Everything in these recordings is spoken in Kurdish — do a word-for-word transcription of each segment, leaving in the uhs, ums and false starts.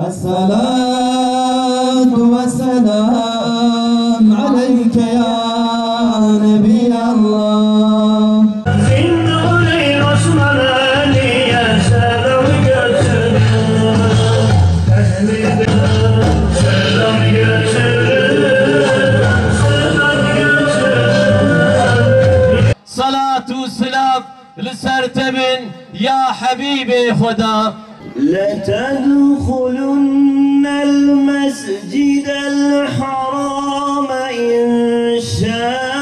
الصلاة والسلام عليك يا نبي الله. Zinduri Osman Ali'ye selam götürün. Selam götürün, selam götürün. Salatu selam li ser te bin ya Hebîbê Xweda. لتدخلن المسجد الحرام إن شاء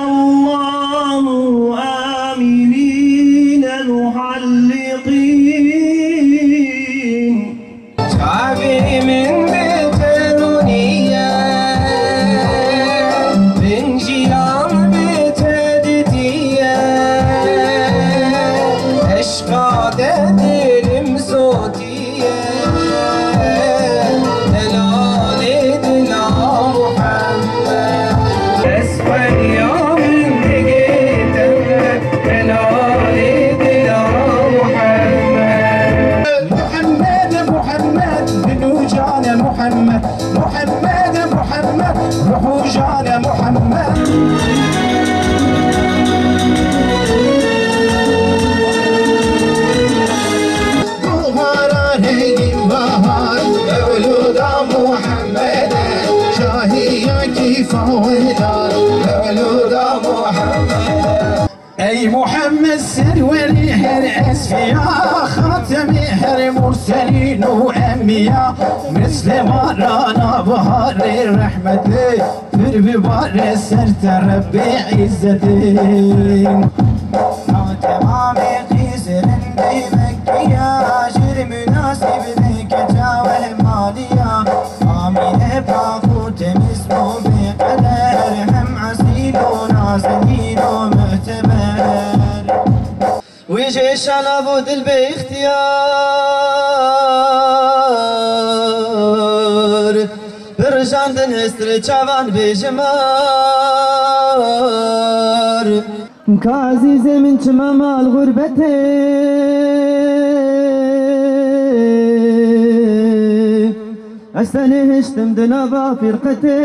الله آمنين محلقين. Çavê min bi te rûnî ye, binjiya min bi te didî ye. Eşqa te dilim sotî ye, delalê dila Muhammed. Esqeriya min digê te, delalê dila Muhammed. Muhammed, Muhammed, dil û canê Muhammed. Muhammed, Muhammed, ruh û canê Muhammed. Buhara rengîn bahar, mewlûda Muhammed e. Şahiya kîfa wê dar, mewlûda Muhammed e. Ey Muhammed serwerê her esfiya, xatemê her murselîn û enbiya, mislimanana biharê rehmetê, pir bibare ser te Rebbê îzzetê. Ya temamê qîzirindê Mekkiya, jir münasib be keça wehmaniya. Amîne pak û temiz û bêqeder, hem esîl û nazenîn û muhteber. Wî jê şana bû dil bê îxtiyar, bi rijandin hestir çavan bêjimar. Ka ezîzê min çima mal xurbetê, ez tenê hiştim di nava firqetê.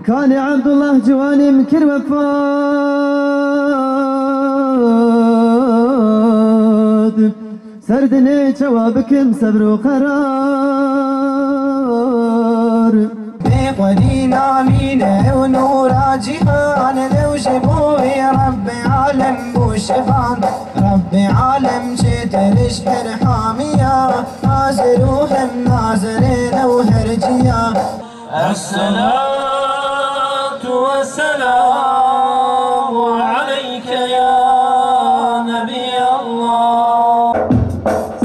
Kanê Ebdullah ciwanê min kir wefat. Ser dinê çawa bikim sebr û qerar. Bê xwedî namîne ew nûra cîhan, lew ji bo wê Rebbê alem bû şivan. Rebbê alem çêtir ji her hamiya, hazir û hem nazirê lew her ciya. الصلاة والسلام عليك يا نبي الله.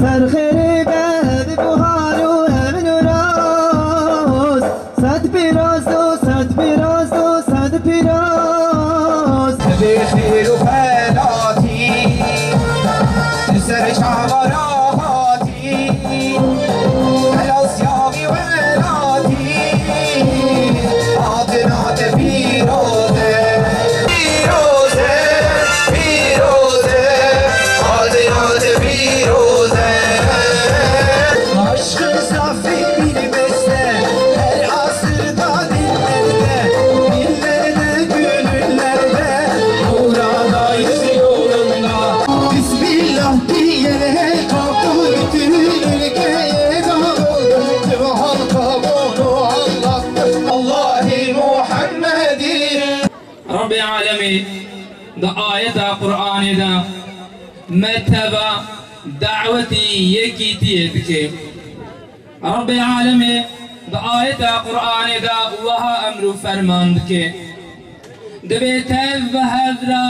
Ser xêrê be bi buhar û emin û rast. Sed pîroz û sed pîroz û sed pîroz. Bi xêr û xelatî, li ser çava rahatî. Helal siyavî welatî, hatina te pîroz e. Pîroz e, pîroz e, hatina te pîroz e. Aşkı safî bîn beste, her asırda dillerde, dillerde, gönüllerde, nura dayız yolunda. Bismillah diye kalktı bütün ülkeye dağıldı. Tüm halka bunu anlattı. Allah'ı Muhammed'i. Rabbê Alemê di ayeta Qur'anê de me teva dawetî yekîtiyê dike. Rabbê Alemê di ayeta Qur'anê de wiha emr û ferman dike. Divê tev bi hev re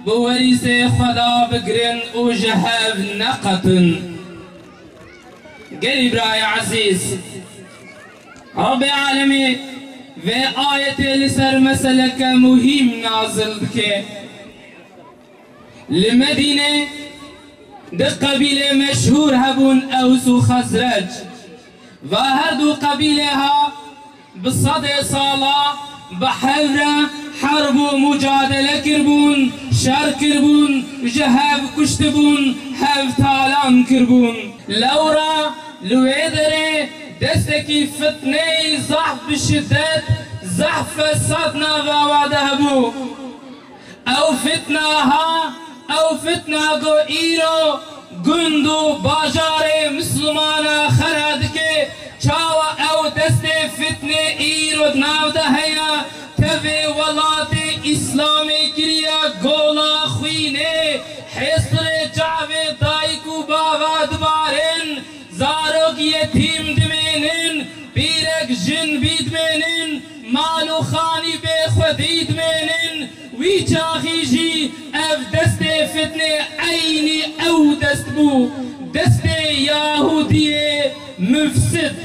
bi werîsê Xweda bigirin û ji hev neqetin. Gelî birayê ezîz, Rabbê Alemê vê ayetê li ser meseleke muhîm nazil dike. Li Medînê du qebîlê meşhûr hebûn, Ews û Xezrec. Va her du qebîlê ha bi sedê sala bi hev re Herb û mucadele kiribûn, şer kiribûn, ji hev kuştibûn, hev talan kiribûn. Lewra li wê derê destekî fitneyî zehf bi şiddet, zehf fesad nava wa de hebû. Ew fitna ha, ew fitna ku îro gund û bajarê Mislimana xera dike, çawa ew destê fitnê îro di nav de heye, tevê welatê Îslamê kiriye gola xwînê, hêsirê çavê dayik û bava dibarin, zarok yetîm dimênin, pîrek jin bî dimênin, mal û xanî bê xwedî dimênin, wî çaxî jî ev destê fitnê eynî ew dest bû, destê Yahûdiyê mufsid.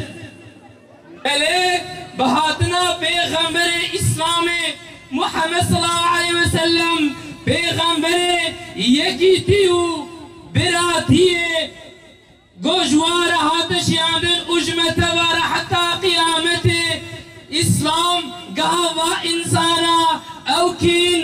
Belê, bi hatina Pêxemberê Îslamê Muhammed sallallahu aleyhi ve sellem, Pêxemberê yekîtî û biratiyê, ku ji wan re hate şiyandin û ji me teva re heta qiyametê, Îslam geha va însana ew kîn,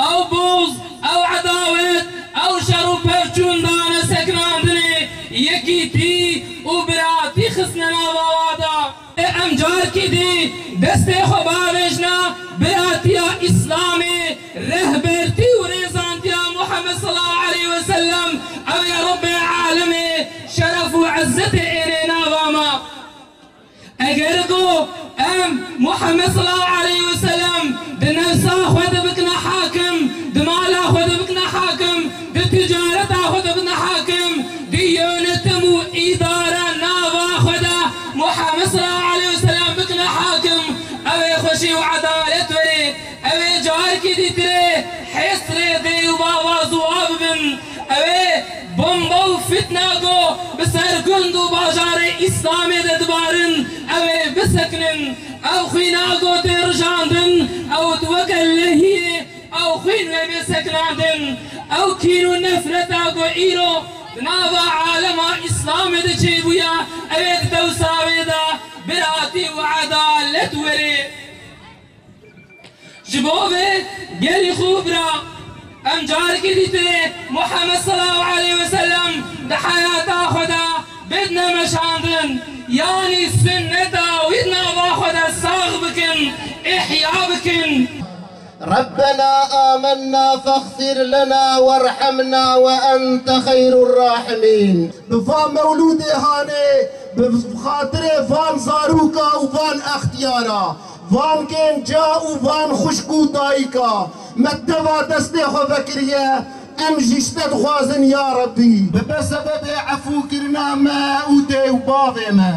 ew boz, ew edawet, ew şer û pevçûn dane sekinandinê, yekîtî û biratî xistine nava wa da. Em carkî dî destê xwe bavêjne biratiya Îslamê, rehbertî û rêzantiya Muhammed sallallahu aleyhi ve sellem, ew ê Rebbê alemê şeref û izzetê êrê nava me. Eger ku em Muhammed sallallahu aleyhi ve sellem di nefsa xwe de bikine hakim, di mala xwe de bikine hakim, di ticareta xwe de bikine hakim, di yönetim û îdara nava xwe de Muhammed sallallahu aleyhi ve sellem bikine hakim, ew ê xweşî û edalet werê, ew ê carkî dîtirê hêsirê dê û bava ziwa bibin, ew ê bomba û fitna ku bi ser gund û bajarê Îslamê de dibarin, ew ê bisekinin. Ew xwîna ku tê rijandin, ew weke lehiyê ew xwîn wê bê sekinandin. Ew kîn û nefreta ku îro di nava alema Îslamê de çêbûye, ew ê di dewsa wê de biratî û edalet werê. Ji bo vê gelî xwe bira, em carekî dîtirê Muhammed sallallahu aleyhi ve sellem di heyata xwe de bidine meşandin, yanî sunneta wî di nava xwe de sax bikin, ihya bikin. ربنا آمنا فاغفر لنا وارحمنا وأنت خير الراحمين. Bi van mewlûdê hanê, bi xatirê van zarûka û van extiyara, van gênca û van xwişk û dayika me teva destê xwe vekiriye, em jî ji te dixwazin ya Rebbî. Bibe sebebê efûkirina me û dê û bavê me.